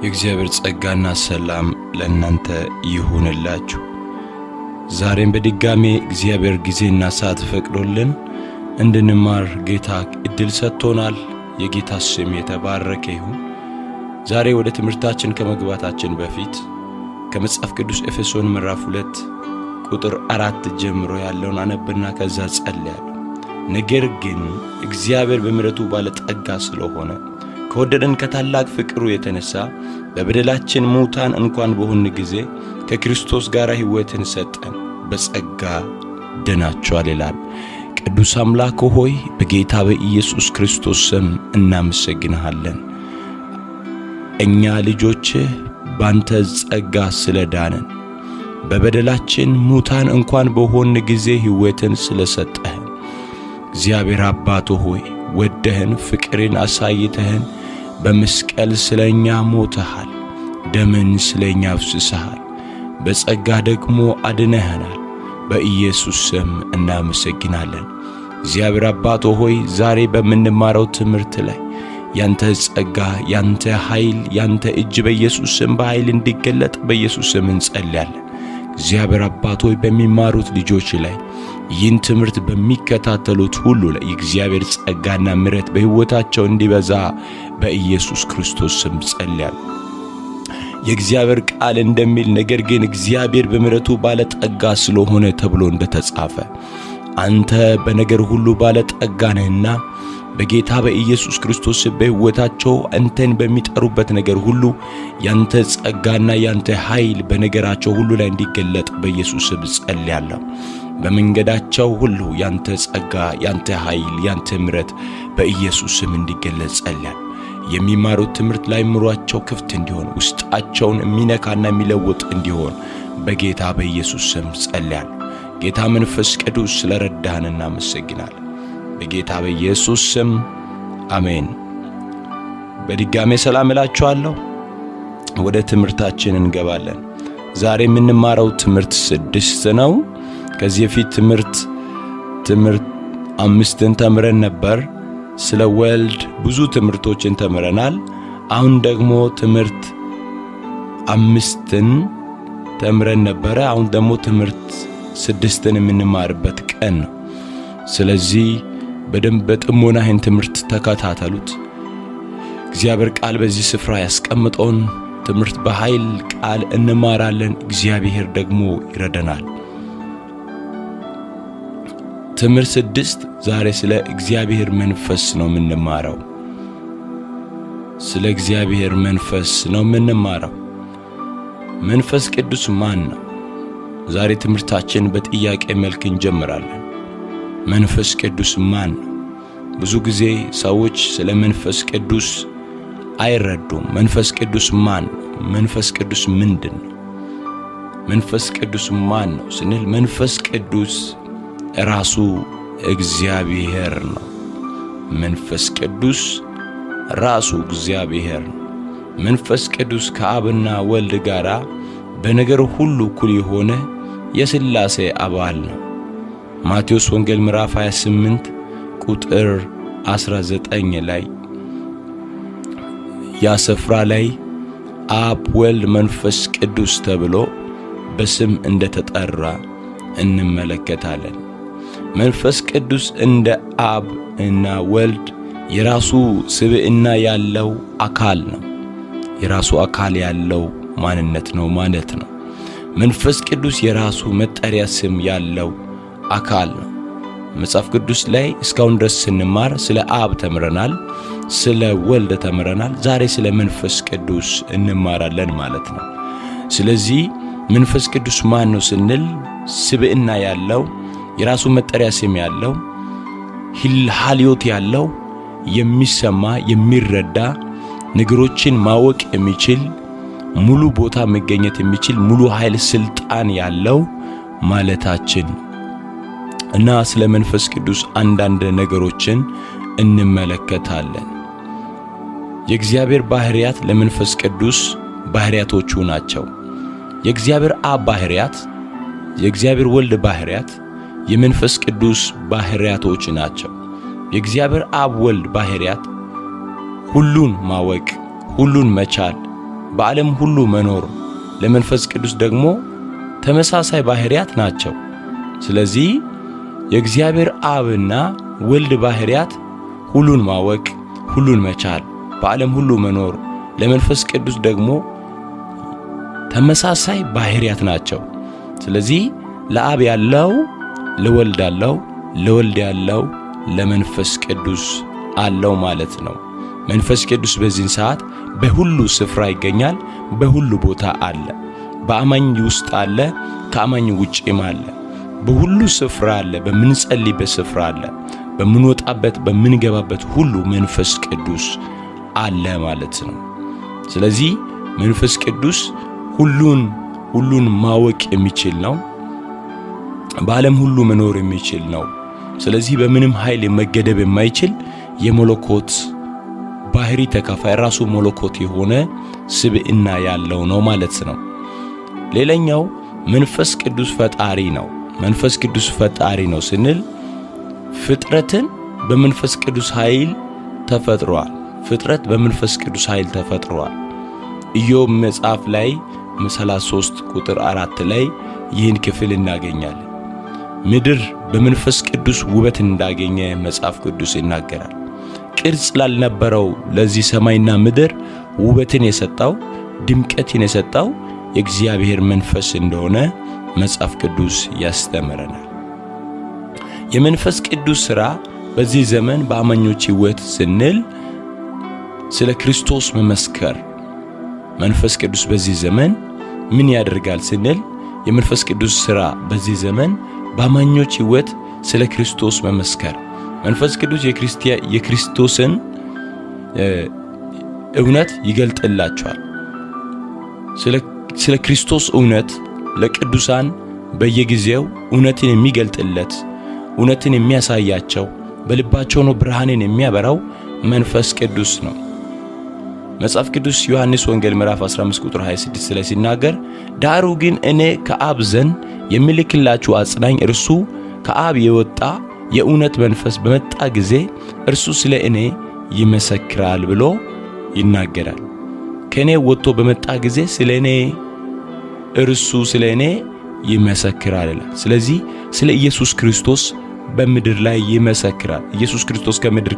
የእግዚአብሔር ጸጋና ሰላም ለእናንተ ይሁንላችሁ። ዛሬም በድጋሜ እግዚአብሔር ጊዜና ሰዓት ፈቅዶልን እንድንማር ጌታ እድል ሰጥቶናል። የጌታ ስም የተባረከ ይሁን። ዛሬ ወደ ትምህርታችን ከመግባታችን በፊት ከመጽሐፍ ቅዱስ ኤፌሶን ምዕራፍ 2 ቁጥር 4 ጀምሮ ያለውን አነብና ከዛ ጸልያለሁ። ነገር ግን እግዚአብሔር በምሕረቱ ባለጠጋ ስለሆነ ከወደደን ከታላቅ ፍቅሩ የተነሳ በበደላችን ሙታን እንኳን በሆን ጊዜ ከክርስቶስ ጋር ሕይወትን ሰጠን፣ በጸጋ ድናችኋል ይላል። ቅዱስ አምላክ ሆይ በጌታ በኢየሱስ ክርስቶስ ስም እናመሰግንሃለን። እኛ ልጆችህ ባንተ ጸጋ ስለዳንን፣ በበደላችን ሙታን እንኳን በሆን ጊዜ ሕይወትን ስለሰጠህን፣ እግዚአብሔር አባቶ ሆይ ወደህን ፍቅርን አሳይተህን በመስቀል ስለኛ ሞተሃል፣ ደምን ስለኛ አፍስሰሃል፣ በጸጋ ደግሞ አድነህናል። በኢየሱስ ስም እናመሰግናለን። እግዚአብሔር አባቶ ሆይ ዛሬ በምንማረው ትምህርት ላይ ያንተ ጸጋ፣ ያንተ ኃይል፣ ያንተ እጅ በኢየሱስ ስም በኃይል እንዲገለጥ በኢየሱስ ስም እንጸልያለን። እግዚአብሔር አባት ሆይ በሚማሩት ልጆች ላይ፣ ይህን ትምህርት በሚከታተሉት ሁሉ ላይ የእግዚአብሔር ጸጋና ምሕረት በሕይወታቸው እንዲበዛ በኢየሱስ ክርስቶስ ስም ጸልያለሁ። የእግዚአብሔር ቃል እንደሚል ነገር ግን እግዚአብሔር በምሕረቱ ባለጠጋ ስለሆነ ተብሎ እንደተጻፈ፣ አንተ በነገር ሁሉ ባለጠጋ ነህና በጌታ በኢየሱስ ክርስቶስ በሕይወታቸው አንተን በሚጠሩበት ነገር ሁሉ ያንተ ጸጋና ያንተ ኃይል በነገራቸው ሁሉ ላይ እንዲገለጥ በኢየሱስ ስም ጸልያለሁ። በመንገዳቸው ሁሉ ያንተ ጸጋ፣ ያንተ ኃይል፣ ያንተ ምሕረት በኢየሱስ ስም እንዲገለጽ ጸልያለሁ። የሚማሩት ትምህርት ላይ ምሯቸው ክፍት እንዲሆን፣ ውስጣቸውን የሚነካና የሚለውጥ እንዲሆን በጌታ በኢየሱስ ስም ጸልያለሁ። ጌታ መንፈስ ቅዱስ ስለረዳህን እናመሰግናለን። በጌታ በኢየሱስ ስም አሜን። በድጋሜ ሰላም እላችኋለሁ። ወደ ትምህርታችን እንገባለን። ዛሬ የምንማረው ትምህርት 6 ነው። ከዚህ በፊት ትምህርት 5ን ተምረን ነበር። ስለ ወልድ ብዙ ትምህርቶችን ተምረናል። አሁን ደግሞ ትምህርት 5ን ተምረን ነበረ። አሁን ደግሞ ትምህርት 6ን የምንማርበት ቀን ነው። ስለዚህ በደንብ በጥሞና ይህን ትምህርት ተከታተሉት። እግዚአብሔር ቃል በዚህ ስፍራ ያስቀምጠውን ትምህርት በኃይል ቃል እንማራለን። እግዚአብሔር ደግሞ ይረዳናል። ትምህርት 6 ዛሬ ስለ እግዚአብሔር መንፈስ ነው የምንማረው። ስለ እግዚአብሔር መንፈስ ነው የምንማረው። መንፈስ ቅዱስ ማን ነው? ዛሬ ትምህርታችን በጥያቄ መልክ እንጀምራለን። መንፈስ ቅዱስ ማን ነው? ብዙ ጊዜ ሰዎች ስለ መንፈስ ቅዱስ አይረዱም። መንፈስ ቅዱስ ማን ነው? መንፈስ ቅዱስ ምንድን ነው? መንፈስ ቅዱስ ማን ነው ስንል መንፈስ ቅዱስ ራሱ እግዚአብሔር ነው። መንፈስ ቅዱስ ራሱ እግዚአብሔር ነው። መንፈስ ቅዱስ ከአብና ወልድ ጋራ በነገር ሁሉ እኩል የሆነ የሥላሴ አባል ነው። ማቴዎስ ወንጌል ምዕራፍ 28 ቁጥር 19 ላይ፣ ያ ስፍራ ላይ አብ፣ ወልድ፣ መንፈስ ቅዱስ ተብሎ በስም እንደተጠራ እንመለከታለን። መንፈስ ቅዱስ እንደ አብ እና ወልድ የራሱ ስብዕና ያለው አካል ነው። የራሱ አካል ያለው ማንነት ነው ማለት ነው። መንፈስ ቅዱስ የራሱ መጠሪያ ስም ያለው አካል ነው። መጽሐፍ ቅዱስ ላይ እስካሁን ድረስ ስንማር ስለ አብ ተምረናል፣ ስለ ወልድ ተምረናል። ዛሬ ስለ መንፈስ ቅዱስ እንማራለን ማለት ነው። ስለዚህ መንፈስ ቅዱስ ማን ነው ስንል ስብዕና ያለው፣ የራሱ መጠሪያ ስም ያለው፣ ሀልዮት ያለው፣ የሚሰማ፣ የሚረዳ፣ ነገሮችን ማወቅ የሚችል፣ ሙሉ ቦታ መገኘት የሚችል፣ ሙሉ ኃይል ስልጣን ያለው ማለታችን። እና ስለ መንፈስ ቅዱስ አንዳንድ ነገሮችን እንመለከታለን። የእግዚአብሔር ባህሪያት ለመንፈስ ቅዱስ ባህሪያቶቹ ናቸው። የእግዚአብሔር አብ ባህሪያት፣ የእግዚአብሔር ወልድ ባህሪያት የመንፈስ ቅዱስ ባህሪያቶች ናቸው። የእግዚአብሔር አብ ወልድ ባህሪያት ሁሉን ማወቅ፣ ሁሉን መቻል፣ በዓለም ሁሉ መኖር ለመንፈስ ቅዱስ ደግሞ ተመሳሳይ ባህሪያት ናቸው። ስለዚህ የእግዚአብሔር አብና ወልድ ባህሪያት ሁሉን ማወቅ፣ ሁሉን መቻል፣ በዓለም ሁሉ መኖር ለመንፈስ ቅዱስ ደግሞ ተመሳሳይ ባህሪያት ናቸው። ስለዚህ ለአብ ያለው ለወልድ አለው፣ ለወልድ ያለው ለመንፈስ ቅዱስ አለው ማለት ነው። መንፈስ ቅዱስ በዚህን ሰዓት በሁሉ ስፍራ ይገኛል፣ በሁሉ ቦታ አለ። በአማኝ ውስጥ አለ፣ ከአማኝ ውጭም አለ። በሁሉ ስፍራ አለ። በምንጸልይበት ስፍራ አለ። በምንወጣበት በምንገባበት ሁሉ መንፈስ ቅዱስ አለ ማለት ነው። ስለዚህ መንፈስ ቅዱስ ሁሉን ማወቅ የሚችል ነው። በዓለም ሁሉ መኖር የሚችል ነው። ስለዚህ በምንም ኃይል መገደብ የማይችል የመለኮት ባህሪ ተካፋይ ራሱ መለኮት የሆነ ስብዕና ያለው ነው ማለት ነው። ሌላኛው መንፈስ ቅዱስ ፈጣሪ ነው። መንፈስ ቅዱስ ፈጣሪ ነው ስንል ፍጥረትን በመንፈስ ቅዱስ ኃይል ተፈጥሯል። ፍጥረት በመንፈስ ቅዱስ ኃይል ተፈጥሯል። ኢዮብ መጽሐፍ ላይ 33 ቁጥር 4 ላይ ይህን ክፍል እናገኛለን። ምድር በመንፈስ ቅዱስ ውበት እንዳገኘ መጽሐፍ ቅዱስ ይናገራል። ቅርጽ ላልነበረው ለዚህ ሰማይና ምድር ውበትን የሰጠው ድምቀትን የሰጠው የእግዚአብሔር መንፈስ እንደሆነ መጽሐፍ ቅዱስ ያስተምረናል። የመንፈስ ቅዱስ ሥራ በዚህ ዘመን በአማኞች ሕይወት ስንል ስለ ክርስቶስ መመስከር። መንፈስ ቅዱስ በዚህ ዘመን ምን ያደርጋል ስንል የመንፈስ ቅዱስ ሥራ በዚህ ዘመን በአማኞች ሕይወት ስለ ክርስቶስ መመስከር። መንፈስ ቅዱስ የክርስቶስን እውነት ይገልጥላቸዋል። ስለ ክርስቶስ እውነት ለቅዱሳን በየጊዜው እውነትን የሚገልጥለት፣ እውነትን የሚያሳያቸው፣ በልባቸው ነው ብርሃንን የሚያበራው መንፈስ ቅዱስ ነው። መጽሐፍ ቅዱስ ዮሐንስ ወንጌል ምዕራፍ 15 ቁጥር 26 ላይ ሲናገር፣ ዳሩ ግን እኔ ከአብ ዘንድ የምልክላችሁ አጽናኝ እርሱ ከአብ የወጣ የእውነት መንፈስ በመጣ ጊዜ እርሱ ስለ እኔ ይመሰክራል ብሎ ይናገራል። ከእኔ ወጥቶ በመጣ ጊዜ ስለ እኔ እርሱ ስለ እኔ ይመሰክራል ይላል። ስለዚህ ስለ ኢየሱስ ክርስቶስ በምድር ላይ ይመሰክራል። ኢየሱስ ክርስቶስ ከምድር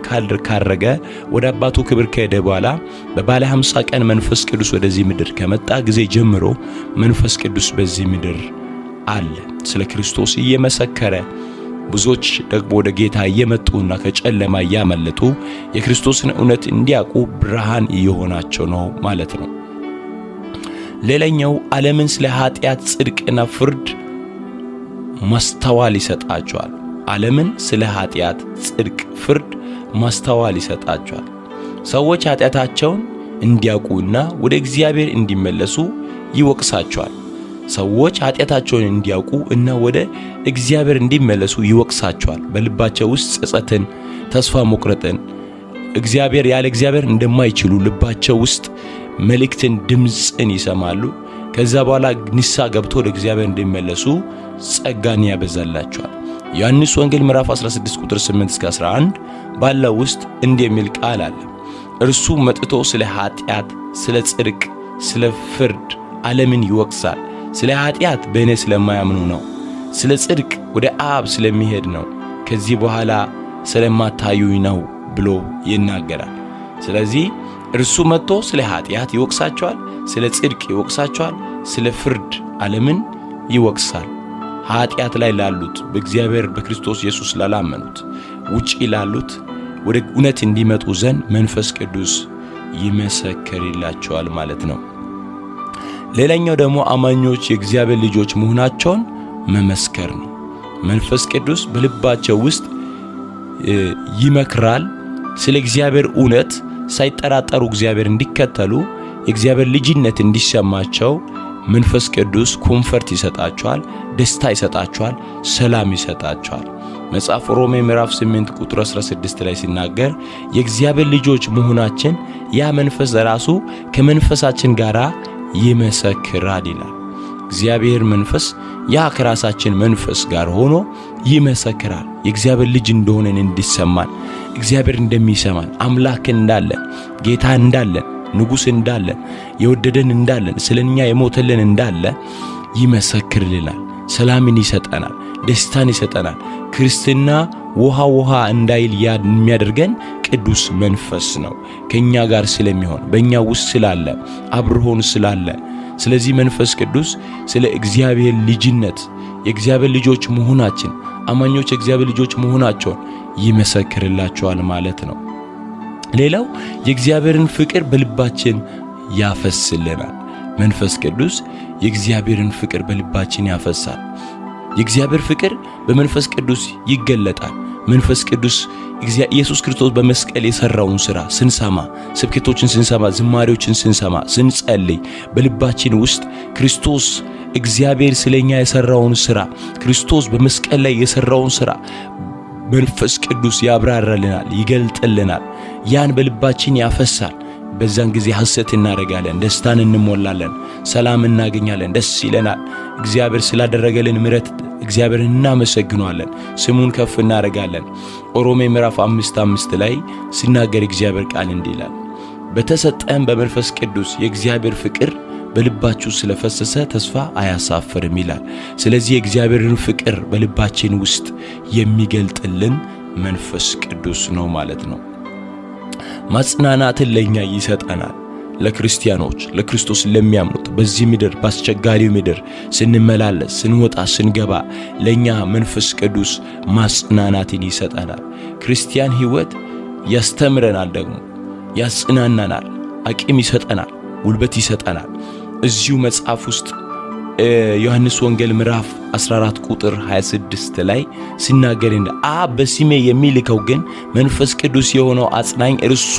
ካረገ ወደ አባቱ ክብር ከሄደ በኋላ በባለ 50 ቀን መንፈስ ቅዱስ ወደዚህ ምድር ከመጣ ጊዜ ጀምሮ መንፈስ ቅዱስ በዚህ ምድር አለ። ስለ ክርስቶስ እየመሰከረ ብዙዎች ደግሞ ወደ ጌታ እየመጡና ከጨለማ እያመለጡ የክርስቶስን እውነት እንዲያውቁ ብርሃን እየሆናቸው ነው ማለት ነው። ሌላኛው ዓለምን ስለ ኃጢአት፣ ጽድቅና ፍርድ ማስተዋል ይሰጣቸዋል። ዓለምን ስለ ኃጢአት፣ ጽድቅ፣ ፍርድ ማስተዋል ይሰጣቸዋል። ሰዎች ኃጢአታቸውን እንዲያውቁና ወደ እግዚአብሔር እንዲመለሱ ይወቅሳቸዋል። ሰዎች ኃጢአታቸውን እንዲያውቁ እና ወደ እግዚአብሔር እንዲመለሱ ይወቅሳቸዋል። በልባቸው ውስጥ ጸጸትን፣ ተስፋ መቁረጥን፣ እግዚአብሔር ያለ እግዚአብሔር እንደማይችሉ ልባቸው ውስጥ መልእክትን፣ ድምፅን ይሰማሉ። ከዛ በኋላ ንስሐ ገብቶ ወደ እግዚአብሔር እንዲመለሱ ጸጋን ያበዛላቸዋል። ዮሐንስ ወንጌል ምዕራፍ 16 ቁጥር 8 እስከ 11 ባለው ውስጥ እንዲህ የሚል ቃል አለ። እርሱ መጥቶ ስለ ኃጢአት፣ ስለ ጽድቅ፣ ስለ ፍርድ ዓለምን ይወቅሳል። ስለ ኃጢአት በእኔ ስለማያምኑ ነው። ስለ ጽድቅ ወደ አብ ስለሚሄድ ነው። ከዚህ በኋላ ስለማታዩኝ ነው ብሎ ይናገራል። ስለዚህ እርሱ መጥቶ ስለ ኃጢአት ይወቅሳቸዋል፣ ስለ ጽድቅ ይወቅሳቸዋል፣ ስለ ፍርድ ዓለምን ይወቅሳል። ኃጢአት ላይ ላሉት፣ በእግዚአብሔር በክርስቶስ ኢየሱስ ላላመኑት፣ ውጪ ላሉት ወደ እውነት እንዲመጡ ዘንድ መንፈስ ቅዱስ ይመሰክርላቸዋል ማለት ነው። ሌላኛው ደግሞ አማኞች የእግዚአብሔር ልጆች መሆናቸውን መመስከር ነው። መንፈስ ቅዱስ በልባቸው ውስጥ ይመክራል። ስለ እግዚአብሔር እውነት ሳይጠራጠሩ እግዚአብሔር እንዲከተሉ፣ የእግዚአብሔር ልጅነት እንዲሰማቸው መንፈስ ቅዱስ comfort ይሰጣቸዋል፣ ደስታ ይሰጣቸዋል፣ ሰላም ይሰጣቸዋል። መጽሐፍ ሮሜ ምዕራፍ 8 ቁጥር 16 ላይ ሲናገር የእግዚአብሔር ልጆች መሆናችን ያ መንፈስ ራሱ ከመንፈሳችን ጋር ይመሰክራል ይላል። እግዚአብሔር መንፈስ ያ ከራሳችን መንፈስ ጋር ሆኖ ይመሰክራል። የእግዚአብሔር ልጅ እንደሆነን እንዲሰማን፣ እግዚአብሔር እንደሚሰማን፣ አምላክ እንዳለን፣ ጌታ እንዳለን፣ ንጉሥ እንዳለን፣ የወደደን እንዳለን፣ ስለኛ የሞተልን እንዳለ ይመሰክርልናል። ሰላምን ይሰጠናል፣ ደስታን ይሰጠናል። ክርስትና ውሃ ውሃ እንዳይል የሚያደርገን ቅዱስ መንፈስ ነው። ከኛ ጋር ስለሚሆን፣ በእኛ ውስጥ ስላለ፣ አብርሆን ስላለ። ስለዚህ መንፈስ ቅዱስ ስለ እግዚአብሔር ልጅነት፣ የእግዚአብሔር ልጆች መሆናችን፣ አማኞች የእግዚአብሔር ልጆች መሆናቸውን ይመሰክርላቸዋል ማለት ነው። ሌላው የእግዚአብሔርን ፍቅር በልባችን ያፈስልናል። መንፈስ ቅዱስ የእግዚአብሔርን ፍቅር በልባችን ያፈሳል። የእግዚአብሔር ፍቅር በመንፈስ ቅዱስ ይገለጣል። መንፈስ ቅዱስ ኢየሱስ ክርስቶስ በመስቀል የሰራውን ሥራ ስንሰማ፣ ስብከቶችን ስንሰማ፣ ዝማሬዎችን ስንሰማ፣ ስንጸልይ በልባችን ውስጥ ክርስቶስ እግዚአብሔር ስለኛ የሰራውን ሥራ፣ ክርስቶስ በመስቀል ላይ የሰራውን ሥራ መንፈስ ቅዱስ ያብራራልናል፣ ይገልጥልናል። ያን በልባችን ያፈሳል። በዛን ጊዜ ሐሴት እናደርጋለን፣ ደስታን እንሞላለን፣ ሰላም እናገኛለን፣ ደስ ይለናል። እግዚአብሔር ስላደረገልን ምሕረት እግዚአብሔርን እናመሰግነዋለን፣ ስሙን ከፍ እናደርጋለን። ሮሜ ምዕራፍ 5:5 ላይ ሲናገር እግዚአብሔር ቃል እንዲህ ይላል፣ በተሰጠን በመንፈስ ቅዱስ የእግዚአብሔር ፍቅር በልባችሁ ስለፈሰሰ ተስፋ አያሳፍርም ይላል። ስለዚህ የእግዚአብሔርን ፍቅር በልባችን ውስጥ የሚገልጥልን መንፈስ ቅዱስ ነው ማለት ነው። ማጽናናትን ለኛ ይሰጠናል። ለክርስቲያኖች፣ ለክርስቶስ ለሚያምኑት በዚህ ምድር፣ በአስቸጋሪው ምድር ስንመላለስ፣ ስንወጣ፣ ስንገባ ለኛ መንፈስ ቅዱስ ማጽናናትን ይሰጠናል። ክርስቲያን ሕይወት ያስተምረናል፣ ደግሞ ያጽናናናል፣ አቅም ይሰጠናል፣ ጉልበት ይሰጠናል። እዚሁ መጽሐፍ ውስጥ ዮሐንስ ወንጌል ምዕራፍ 14 ቁጥር 26 ላይ ሲናገር፣ አብ በስሜ የሚልከው ግን መንፈስ ቅዱስ የሆነው አጽናኝ እርሱ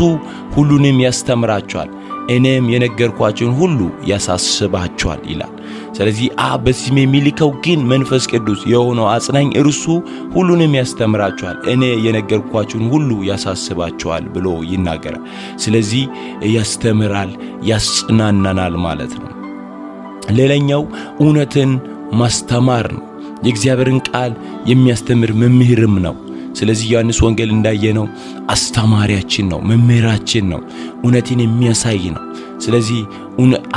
ሁሉንም ያስተምራችኋል፣ እኔም የነገርኳችሁን ሁሉ ያሳስባችኋል ይላል። ስለዚህ አብ በስሜ የሚልከው ግን መንፈስ ቅዱስ የሆነው አጽናኝ እርሱ ሁሉንም ያስተምራችኋል፣ እኔ የነገርኳችሁን ሁሉ ያሳስባችኋል ብሎ ይናገራል። ስለዚህ ያስተምራል፣ ያጽናናናል ማለት ነው። ሌላኛው እውነትን ማስተማር ነው። የእግዚአብሔርን ቃል የሚያስተምር መምህርም ነው። ስለዚህ ዮሐንስ ወንጌል እንዳየነው አስተማሪያችን ነው፣ መምህራችን ነው፣ እውነትን የሚያሳይ ነው። ስለዚህ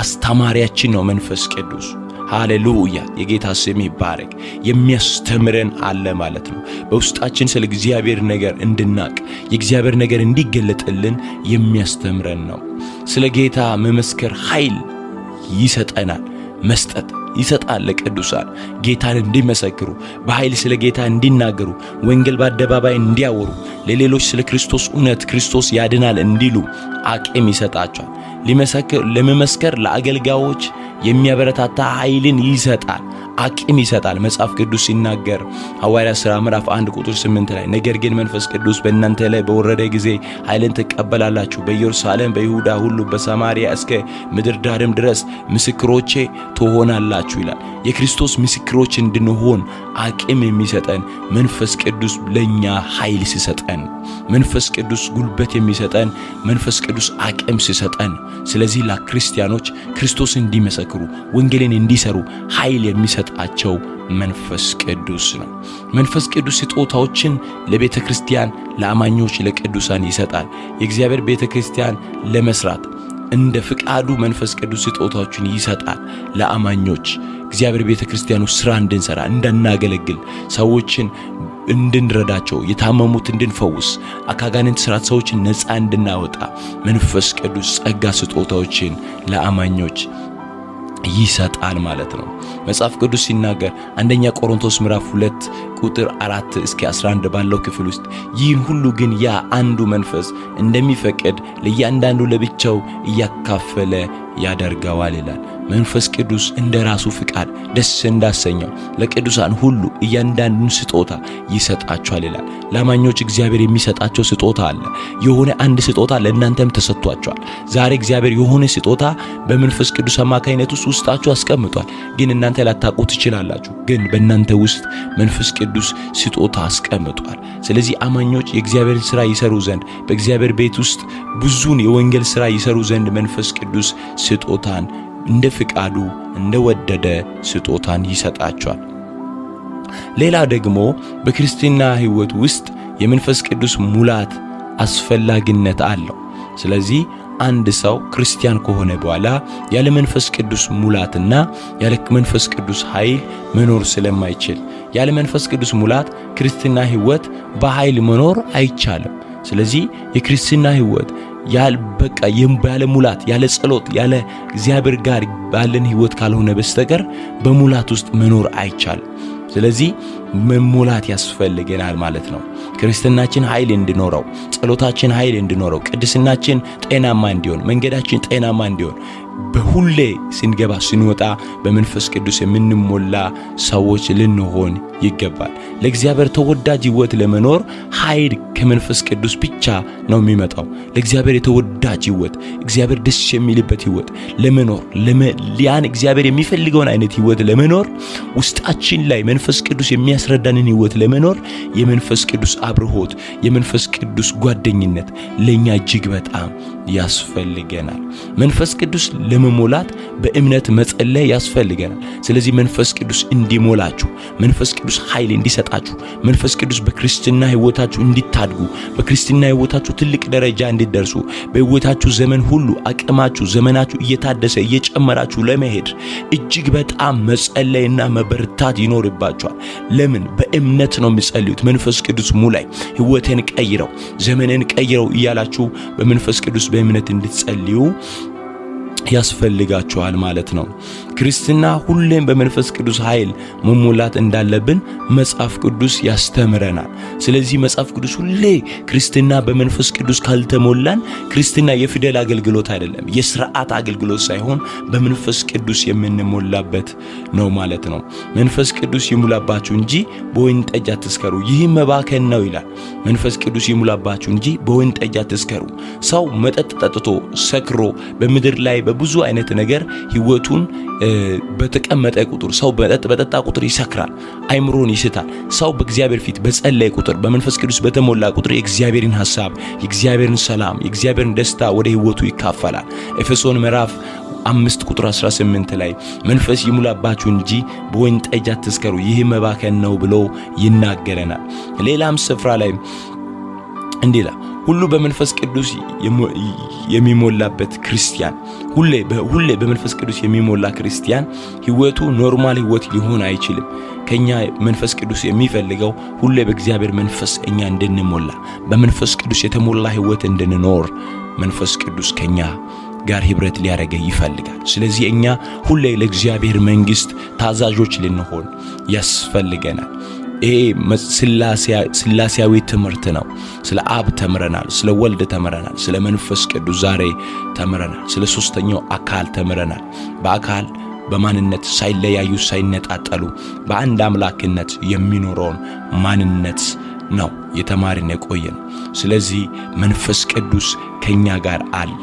አስተማሪያችን ነው መንፈስ ቅዱስ። ሃሌሉያ! የጌታ ስም ይባረክ። የሚያስተምረን አለ ማለት ነው። በውስጣችን ስለ እግዚአብሔር ነገር እንድናቅ፣ የእግዚአብሔር ነገር እንዲገለጥልን የሚያስተምረን ነው። ስለ ጌታ መመስከር ኃይል ይሰጠናል። መስጠት ይሰጣል ለቅዱሳን ጌታን እንዲመሰክሩ፣ በኃይል ስለ ጌታ እንዲናገሩ፣ ወንጌል በአደባባይ እንዲያወሩ፣ ለሌሎች ስለ ክርስቶስ እውነት፣ ክርስቶስ ያድናል እንዲሉ አቅም ይሰጣቸዋል። ለመመስከር ለአገልጋዮች የሚያበረታታ ኃይልን ይሰጣል፣ አቅም ይሰጣል። መጽሐፍ ቅዱስ ሲናገር ሐዋርያት ሥራ ምዕራፍ 1 ቁጥር 8 ላይ፣ ነገር ግን መንፈስ ቅዱስ በእናንተ ላይ በወረደ ጊዜ ኃይልን ትቀበላላችሁ፣ በኢየሩሳሌም፣ በይሁዳ ሁሉ፣ በሰማርያ፣ እስከ ምድር ዳርም ድረስ ምስክሮቼ ትሆናላችሁ ይላል። የክርስቶስ ምስክሮች እንድንሆን አቅም የሚሰጠን መንፈስ ቅዱስ ለኛ ኃይል ሲሰጠን፣ መንፈስ ቅዱስ ጉልበት የሚሰጠን መንፈስ ቅዱስ አቅም ሲሰጠን። ስለዚህ ለክርስቲያኖች ክርስቶስን እንዲመሰክሩ፣ ወንጌልን እንዲሰሩ ኃይል የሚሰጣቸው መንፈስ ቅዱስ ነው። መንፈስ ቅዱስ ስጦታዎችን ለቤተ ክርስቲያን፣ ለአማኞች፣ ለቅዱሳን ይሰጣል። የእግዚአብሔር ቤተ ክርስቲያን ለመስራት እንደ ፍቃዱ መንፈስ ቅዱስ ስጦታዎችን ይሰጣል ለአማኞች። እግዚአብሔር ቤተ ክርስቲያኑ ስራ እንድንሰራ፣ እንድናገለግል፣ ሰዎችን እንድንረዳቸው፣ የታመሙት እንድንፈውስ፣ አካጋንንት ስራት ሰዎችን ነፃ እንድናወጣ መንፈስ ቅዱስ ጸጋ ስጦታዎችን ለአማኞች ይሰጣል ማለት ነው። መጽሐፍ ቅዱስ ሲናገር አንደኛ ቆሮንቶስ ምዕራፍ 2 ቁጥር 4 እስከ 11 ባለው ክፍል ውስጥ፣ ይህን ሁሉ ግን ያ አንዱ መንፈስ እንደሚፈቅድ ለእያንዳንዱ ለብቻው እያካፈለ ያደርገዋል ይላል። መንፈስ ቅዱስ እንደ ራሱ ፍቃድ ደስ እንዳሰኘው ለቅዱሳን ሁሉ እያንዳንዱን ስጦታ ይሰጣቸዋል ይላል። ለአማኞች እግዚአብሔር የሚሰጣቸው ስጦታ አለ። የሆነ አንድ ስጦታ ለእናንተም ተሰጥቷቸዋል። ዛሬ እግዚአብሔር የሆነ ስጦታ በመንፈስ ቅዱስ አማካኝነት ውስጥ ውስጣችሁ አስቀምጧል። ግን እናንተ ላታውቁ ትችላላችሁ። ግን በእናንተ ውስጥ መንፈስ ቅዱስ ስጦታ አስቀምጧል። ስለዚህ አማኞች የእግዚአብሔርን ስራ ይሰሩ ዘንድ፣ በእግዚአብሔር ቤት ውስጥ ብዙን የወንጌል ስራ ይሰሩ ዘንድ መንፈስ ቅዱስ ስጦታን እንደ ፍቃዱ እንደወደደ ስጦታን ይሰጣቸዋል። ሌላ ደግሞ በክርስትና ሕይወት ውስጥ የመንፈስ ቅዱስ ሙላት አስፈላጊነት አለው። ስለዚህ አንድ ሰው ክርስቲያን ከሆነ በኋላ ያለ መንፈስ ቅዱስ ሙላትና ያለ መንፈስ ቅዱስ ኃይል መኖር ስለማይችል፣ ያለ መንፈስ ቅዱስ ሙላት ክርስትና ሕይወት በኃይል መኖር አይቻልም። ስለዚህ የክርስትና ሕይወት በቃ ያለ ሙላት፣ ያለ ጸሎት፣ ያለ እግዚአብሔር ጋር ባለን ሕይወት ካልሆነ በስተቀር በሙላት ውስጥ መኖር አይቻልም። ስለዚህ መሙላት ያስፈልገናል ማለት ነው። ክርስትናችን ኃይል እንዲኖረው፣ ጸሎታችን ኃይል እንዲኖረው፣ ቅድስናችን ጤናማ እንዲሆን፣ መንገዳችን ጤናማ እንዲሆን፣ በሁሌ ስንገባ ስንወጣ በመንፈስ ቅዱስ የምንሞላ ሰዎች ልንሆን ይገባል። ለእግዚአብሔር ተወዳጅ ሕይወት ለመኖር ኃይል ከመንፈስ ቅዱስ ብቻ ነው የሚመጣው። ለእግዚአብሔር የተወዳጅ ሕይወት፣ እግዚአብሔር ደስ የሚልበት ሕይወት ለመኖር፣ ያን እግዚአብሔር የሚፈልገውን አይነት ሕይወት ለመኖር፣ ውስጣችን ላይ መንፈስ ቅዱስ የሚያስረዳንን ሕይወት ለመኖር የመንፈስ ቅዱስ አብርሆት፣ የመንፈስ ቅዱስ ጓደኝነት ለኛ እጅግ በጣም ያስፈልገናል። መንፈስ ቅዱስ ለመሞላት በእምነት መጸለይ ያስፈልገናል። ስለዚህ መንፈስ ቅዱስ እንዲሞላችሁ፣ መንፈስ ቅዱስ ኃይል እንዲሰጣችሁ፣ መንፈስ ቅዱስ በክርስትና ሕይወታችሁ እንዲታድጉ፣ በክርስትና ሕይወታችሁ ትልቅ ደረጃ እንዲደርሱ፣ በሕይወታችሁ ዘመን ሁሉ አቅማችሁ ዘመናችሁ እየታደሰ እየጨመራችሁ ለመሄድ እጅግ በጣም መጸለይና መበርታት ይኖርባችኋል። ለምን? በእምነት ነው የሚጸልዩት። መንፈስ ቅዱስ ሙላይ፣ ሕይወቴን ቀይረው፣ ዘመንን ቀይረው እያላችሁ በመንፈስ ቅዱስ በእምነት እንድትጸልዩ ያስፈልጋችኋል ማለት ነው። ክርስትና ሁሌም በመንፈስ ቅዱስ ኃይል መሞላት እንዳለብን መጽሐፍ ቅዱስ ያስተምረናል። ስለዚህ መጽሐፍ ቅዱስ ሁሌ ክርስትና በመንፈስ ቅዱስ ካልተሞላን ክርስትና የፊደል አገልግሎት አይደለም፣ የስርዓት አገልግሎት ሳይሆን በመንፈስ ቅዱስ የምንሞላበት ነው ማለት ነው። መንፈስ ቅዱስ ይሙላባችሁ እንጂ በወይን ጠጅ አትስከሩ፣ ይህ መባከን ነው ይላል። መንፈስ ቅዱስ ይሙላባችሁ እንጂ በወይን ጠጅ አትስከሩ። ሰው መጠጥ ጠጥቶ ሰክሮ በምድር ላይ በብዙ አይነት ነገር ህይወቱን በተቀመጠ ቁጥር፣ ሰው መጠጥ በጠጣ ቁጥር ይሰክራል፣ አይምሮን ይስታል። ሰው በእግዚአብሔር ፊት በጸለየ ቁጥር፣ በመንፈስ ቅዱስ በተሞላ ቁጥር የእግዚአብሔርን ሐሳብ፣ የእግዚአብሔርን ሰላም፣ የእግዚአብሔርን ደስታ ወደ ህይወቱ ይካፈላል። ኤፌሶን ምዕራፍ 5 ቁጥር 18 ላይ መንፈስ ይሙላባችሁ እንጂ በወይን ጠጅ አትስከሩ፣ ይህ መባከን ነው ብሎ ይናገረናል። ሌላም ስፍራ ላይ እንዲህ ይላል፣ ሁሉ በመንፈስ ቅዱስ የሚሞላበት ክርስቲያን፣ ሁሌ ሁሌ በመንፈስ ቅዱስ የሚሞላ ክርስቲያን ህይወቱ normal ህይወት ሊሆን አይችልም። ከኛ መንፈስ ቅዱስ የሚፈልገው ሁሌ በእግዚአብሔር መንፈስ እኛ እንድንሞላ፣ በመንፈስ ቅዱስ የተሞላ ህይወት እንድንኖር መንፈስ ቅዱስ ከኛ ጋር ህብረት ሊያደርግ ይፈልጋል። ስለዚህ እኛ ሁሌ ለእግዚአብሔር መንግስት ታዛዦች ልንሆን ያስፈልገናል። ይሄ ስላሴያዊ ትምህርት ነው። ስለ አብ ተምረናል፣ ስለ ወልድ ተምረናል፣ ስለ መንፈስ ቅዱስ ዛሬ ተምረናል፣ ስለ ሶስተኛው አካል ተምረናል። በአካል በማንነት ሳይለያዩ ሳይነጣጠሉ በአንድ አምላክነት የሚኖረውን ማንነት ነው የተማርን የቆየን። ስለዚህ መንፈስ ቅዱስ ከኛ ጋር አለ፣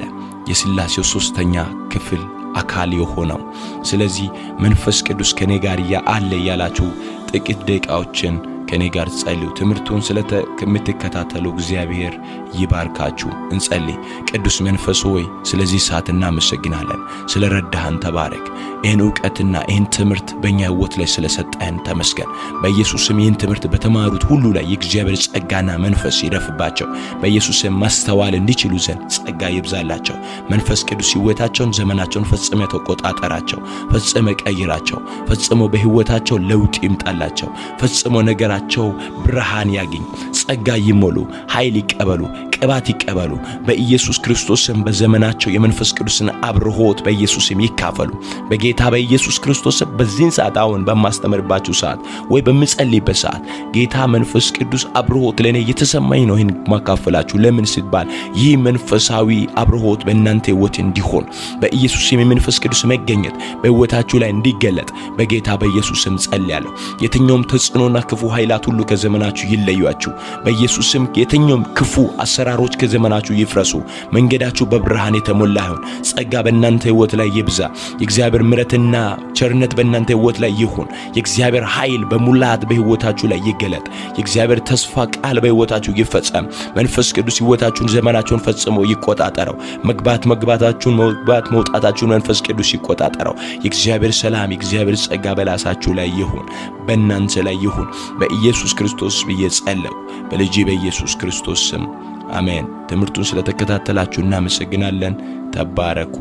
የስላሴው ሶስተኛ ክፍል አካል የሆነው። ስለዚህ መንፈስ ቅዱስ ከኔ ጋር አለ እያላችሁ ጥቂት ደቂቃዎችን ከኔ ጋር ጸልዩ። ትምህርቱን ስለምትከታተሉ እግዚአብሔር ይባርካችሁ። እንጸልይ። ቅዱስ መንፈስ ሆይ፣ ስለዚህ ሰዓት እናመሰግናለን። ስለ ረዳህን ተባረክ። ይህን እውቀትና ይህን ትምህርት በእኛ ሕይወት ላይ ስለሰጠህን ተመስገን። በኢየሱስ ስም ይህን ትምህርት በተማሩት ሁሉ ላይ የእግዚአብሔር ጸጋና መንፈስ ይረፍባቸው። በኢየሱስ ስም ማስተዋል እንዲችሉ ዘንድ ጸጋ ይብዛላቸው። መንፈስ ቅዱስ ሕይወታቸውን ዘመናቸውን ፈጽመ ተቆጣጠራቸው፣ ፈጽመ ቀይራቸው፣ ፈጽሞ በሕይወታቸው ለውጥ ይምጣላቸው፣ ፈጽሞ ነገራቸው ብርሃን ያግኝ፣ ጸጋ ይሞሉ፣ ኃይል ይቀበሉ፣ ቅባት ይቀበሉ። በኢየሱስ ክርስቶስ ስም በዘመናቸው የመንፈስ ቅዱስን አብርሆት በኢየሱስ ስም ይካፈሉ። በጌታ በኢየሱስ ክርስቶስ ስም በዚህን ሰዓት፣ አሁን በማስተምርባችሁ ሰዓት ወይ በምጸልይበት ሰዓት ጌታ መንፈስ ቅዱስ አብርሆት ለእኔ እየተሰማኝ ነው ይህን ማካፈላችሁ። ለምን ሲባል ይህ መንፈሳዊ አብርሆት በእናንተ ሕይወት እንዲሆን፣ በኢየሱስ ስም የመንፈስ ቅዱስ መገኘት በሕይወታችሁ ላይ እንዲገለጥ በጌታ በኢየሱስ ስም ጸልያለሁ። የትኛውም ተጽዕኖና ክፉ ኃይላት ሁሉ ከዘመናችሁ ይለዩአችሁ። በኢየሱስ ስም የትኛውም ክፉ አሰራሮች ከዘመናችሁ ይፍረሱ። መንገዳችሁ በብርሃን የተሞላ ይሁን። ጸጋ በእናንተ ሕይወት ላይ ይብዛ። የእግዚአብሔር ምሕረትና ቸርነት በእናንተ ሕይወት ላይ ይሁን። የእግዚአብሔር ኃይል በሙላት በሕይወታችሁ ላይ ይገለጥ። የእግዚአብሔር ተስፋ ቃል በሕይወታችሁ ይፈጸም። መንፈስ ቅዱስ ሕይወታችሁን ዘመናችሁን ፈጽሞ ይቆጣጠረው። መግባት መግባታችሁን፣ መግባት መውጣታችሁን መንፈስ ቅዱስ ይቆጣጠረው። የእግዚአብሔር ሰላም፣ የእግዚአብሔር ጸጋ በላሳችሁ ላይ ይሁን፣ በእናንተ ላይ ይሁን። በኢየሱስ ክርስቶስ ብዬ ጸለይኩ። በልጄ በኢየሱስ ክርስቶስ ስም አሜን። ትምህርቱን ስለተከታተላችሁ እናመሰግናለን። ተባረኩ።